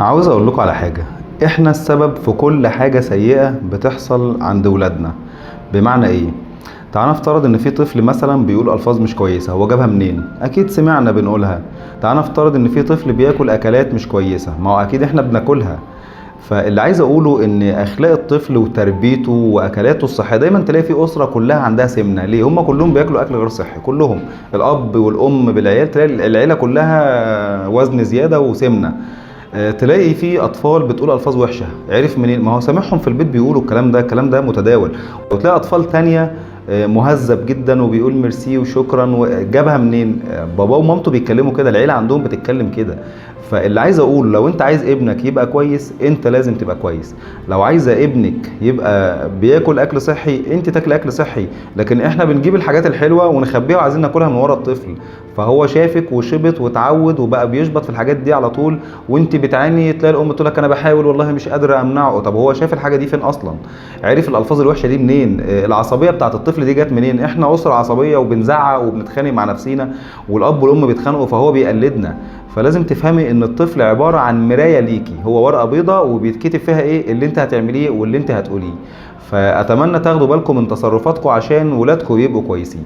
عاوز اقول لكم على حاجة، احنا السبب في كل حاجة سيئة بتحصل عند ولادنا. بمعنى ايه؟ تعال نفترض ان في طفل مثلا بيقول الفاظ مش كويسة، هو جابها منين؟ اكيد سمعنا بنقولها. تعال نفترض ان في طفل بياكل اكلات مش كويسة، ما هو اكيد احنا بناكلها. فاللي عايز اقوله ان اخلاق الطفل وتربيته واكلاته الصحية، دايما تلاقي في اسره كلها عندها سمنه، ليه؟ هم كلهم بياكلوا اكل غير صحي، كلهم الاب والام بالعيال، تلاقي العيلة كلها وزن زيادة وسمنه. تلاقي في اطفال بتقول الفاظ وحشة، عرف منين؟ ما هو سامعهم في البيت بيقولوا الكلام ده، الكلام ده متداول. وتلاقي اطفال تانية مهذب جدا وبيقول ميرسي وشكرا، وجابها منين؟ باباه ومامته بيتكلموا كده، العيلة عندهم بتتكلم كده. فاللي عايز اقوله، لو انت عايز ابنك يبقى كويس انت لازم تبقى كويس. لو عايزه ابنك يبقى بياكل اكل صحي انت تاكل اكل صحي. لكن احنا بنجيب الحاجات الحلوة ونخبيها وعايزين ناكلها من ورا الطفل، فهو شافك وشبط وتعود وبقى بيشبط في الحاجات دي على طول، وانت بتعاني. تلاقي الام تقول لك انا بحاول والله مش قادرة امنعه. طب هو شاف الحاجة دي فين اصلا؟ عرف الالفاظ الوحشة دي منين؟ العصبية بتاعت الطفل دي جت منين؟ احنا اسره عصبية وبنزعق وبنتخانق مع نفسينا، والاب والام بيتخانقوا، فهو بيقلدنا. فلازم تفهمي ان الطفل عبارة عن مراية ليكي، هو ورقة بيضاء وبيتكتب فيها ايه اللي انت هتعمليه واللي انت هتقوليه. فاتمنى تاخدوا بالكم من تصرفاتكم عشان ولادكم يبقوا كويسين.